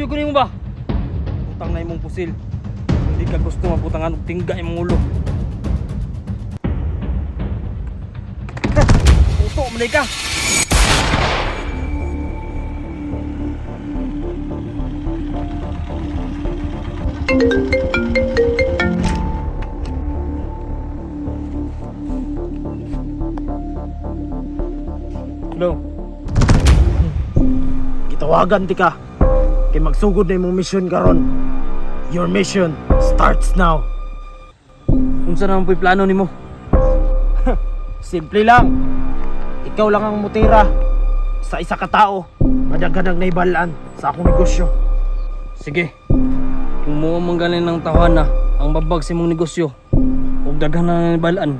Gipakapoy-kapoy ko nimo ba? Butang na imong pusil. Hindi ka gusto mabutangan og tingga imong ulo. Puto man ka. Hello. Gitawagan ti ka. Kay magsugod na imong mission karon. Your mission starts now. Unsa naman po'y plano nimo? Simple lang. Ikaw lang ang mutira sa isa ka tao. Madaghan ang naibalaan sa akong negosyo. Sige. Kung mo man galing ng tawana ang babag sa imong negosyo ug daghan na balaan.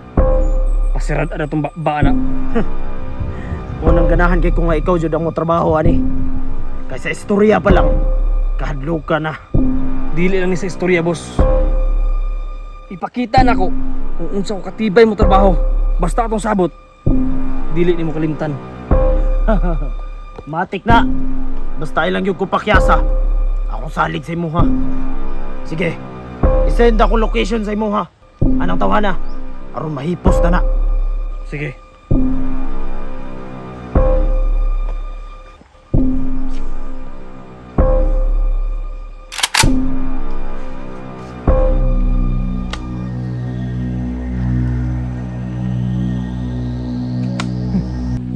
Pasirad ana tong bakba na. Unang ganahan kay kung nga ikaw jud ang motrabaho ani. Kay sa istorya pa lang, kahadlok ka na. Dili lang ni sa istorya, boss. Ipakita nako kung unsa ko katibay mo trabaho. Basta atong sabot. Dili nimo kalimtan. Matik na. Basta ilang yung kupakyasa. Akong salig sa imuha. Sige, isend ako location sa imuha. Anang tawhana? Aron mahipos na na. Sige.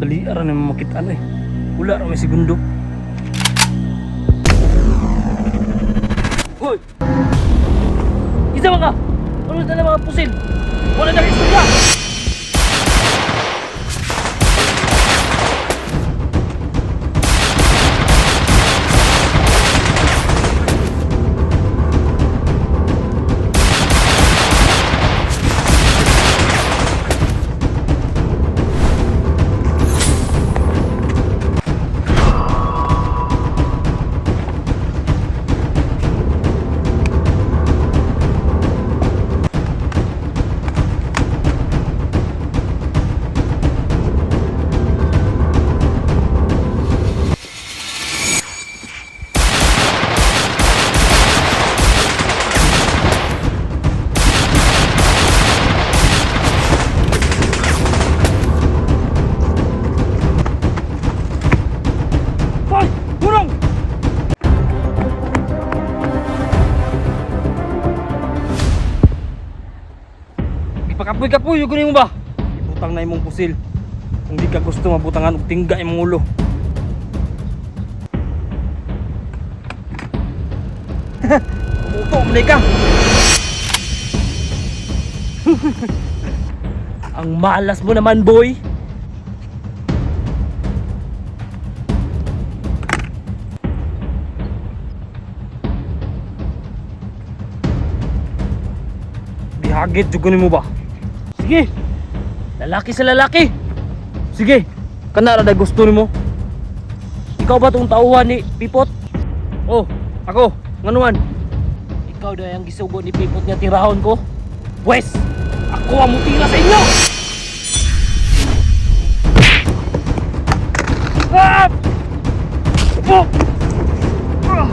Dali ara na makita eh. Wala ra may segundo. Hoy! Isa ba ka? Ano na mga pusil? Wala na istorya! Hoy! Gurong! Gipakapoy-kapoy, yung mo ba? Ibutang na imong pusil. Kung di ka gusto mabutangan og tingga imong ulo. Umuto, man ka! Ang malas mo naman, boy. Bihagit, jugo nimo ba? Sige! Lalaki sa lalaki! Sige! Kana ra gusto nimo. Ikaw ba tong tauhan ni Pipot? Oh, ako, nganuan. Ikaw daw ang gisugo ni Pipot nga tirahon ko. Pwes, ako ang mutira sa inyo! Ah! Oh! Ah!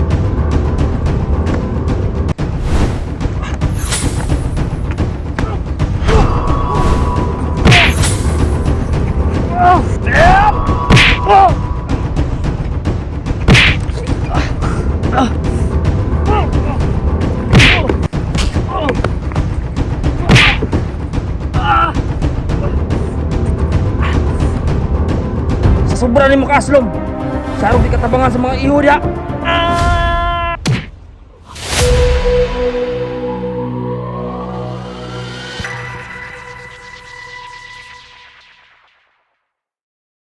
Ah! Sa sobra nimo kaaslom. Sarong di katabangan sa mga iho diha.